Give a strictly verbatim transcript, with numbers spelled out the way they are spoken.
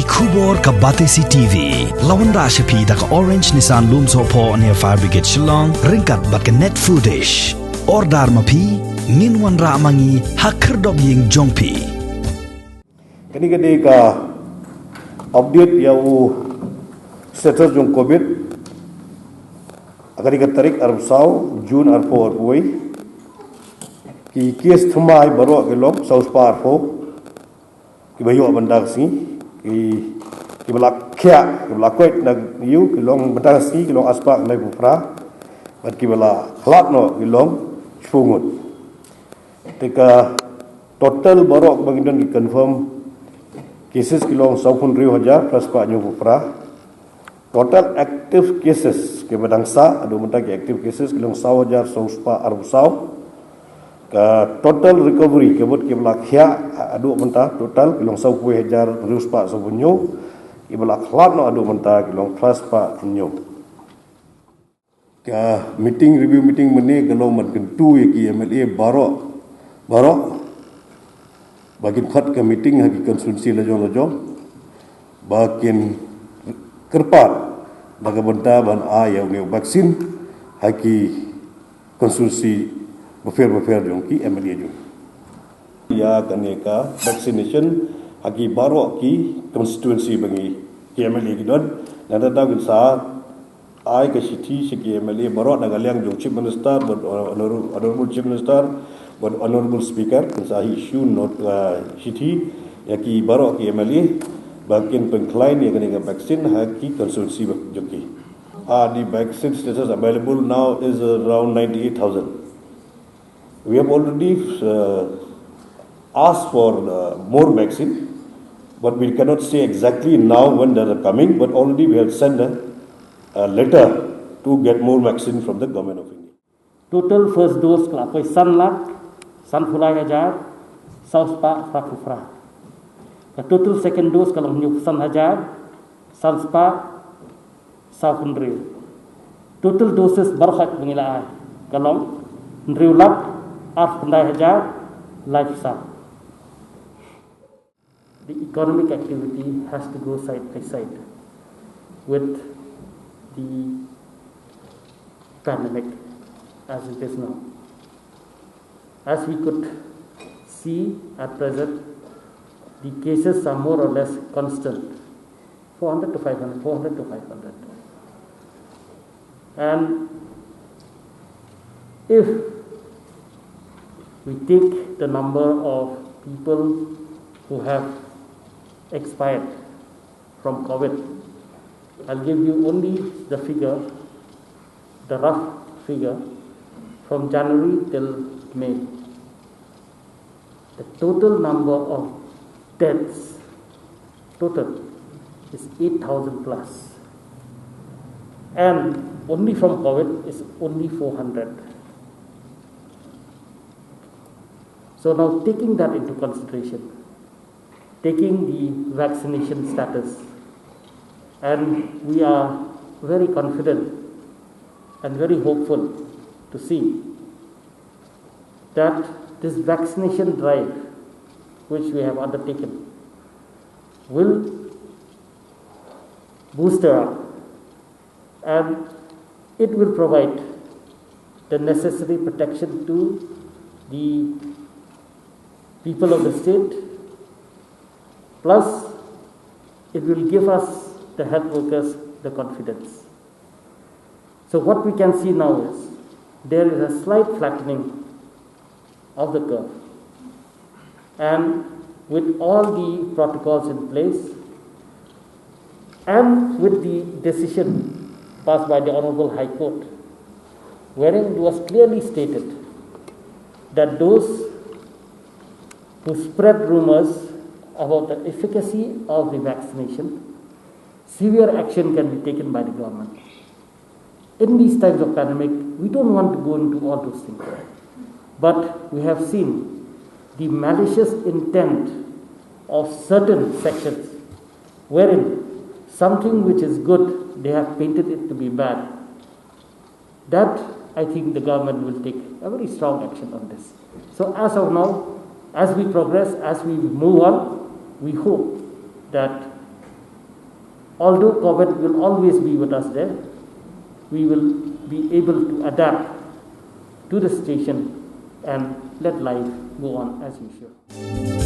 Khubor ka Batesi T V la wanrah sha phi da ka Orange Nissan Lumsohphoh near Fire Brigade Shillong ryngkat bad ka Net Foodish. Order ma phi, ngin wanrah ma ngi ha khyrdop ïing jong phi. Kane ka dei ka update ïa u status jong covid. Kane ka tarik arphew saw June arphew arphew wei. Ki case thymmai baroh ki long saw spah arphew. Kiba ïoh mynta ka sngi, ki, kiba la khiah, kiba la koit na ïu, ki long mynta ka sngi, ki long arspah khyndai phew phra. Bad kiba la khlad noh, ki long shiphew ngut. Te ka total baroh ba ngi don ki confirm cases ki long saw phew hynriew hajar phra spah hynñiew phew phra. Total active cases kiba dang sah haduh mynta, ki active cases ki long saw hajar saw spah arphew saw. Ka total recovery, ka mut kiba la khiah haduh mynta, total ki long saw phew hajar hynriew spah saw phew hynñiew. Kiba la khlad noh haduh mynta ki long phra spah hynñiew. Ka meeting, review meeting mynne ka long ban kyntu ïa ki M L A baroh, baroh ba kin khot ka meeting ha ki constituency lajong lajong, ba kin kyrpad da ka bynta ban ai ïa u vaccine ha ki constituency bapher bapher jong ki M L A jong. Ïa kane ka vaccination ha ki baroh ki constituency ba ngi, ki M L A ki don. Nangta kin sa ai ka shithi sha ki M L A baroh na ka liang jong Chief Minister bad Honor-, Honorable Chief Minister bad Honorable Speaker, kin sa issue note, uh, shithi ïa ki baroh ki M L A ba kin pynkhlaiñ ïa kane ka vaccine ha ki constituency ba jong ki. Uh, the vaccine status available now is around ninety-eight thousand. We have already, uh, asked for, uh, more vaccine, but we cannot say exactly now when they are coming, but already we have sent a, a letter to get more vaccine from the Government of India. Total first dose ka la poi san lak sanphew lai hajar saw spah phra phew phra. Ka total second dose ka long hynñiew phew san hajar san spah saw hynriew. Total doses baroh ba ngi la ai ka long hynriew lak arphew khyndai hajar lai phew saw. The economic activity has to go side by side with the pandemic as it is now. As we could see at present, the cases are more or less constant, four hundred to five hundred, four hundred to five hundred. And if we take the number of people who have expired from covid, I'll give you only the figure, the rough figure, from January till May. The total number of deaths, total, is eight thousand plus. And only from covid is only four hundred. So now, taking that into consideration, taking the vaccination status, and we are very confident and very hopeful to see that this vaccination drive, which we have undertaken, will booster up, and it will provide the necessary protection to the people of the state, plus it will give us, the health workers, the confidence. So what we can see now is there is a slight flattening of the curve. And with all the protocols in place, and with the decision passed by the Honorable High Court, wherein it was clearly stated that those who spread rumors about the efficacy of the vaccination, severe action can be taken by the government. In these times of pandemic, we don't want to go into all those things. But we have seen the malicious intent of certain sections, wherein something which is good, they have painted it to be bad. That, I think, the government will take a very strong action on this. So as of now, as we progress, as we move on, we hope that Although COVID will always be with us there, we will be able to adapt to the situation and let life go on as usual.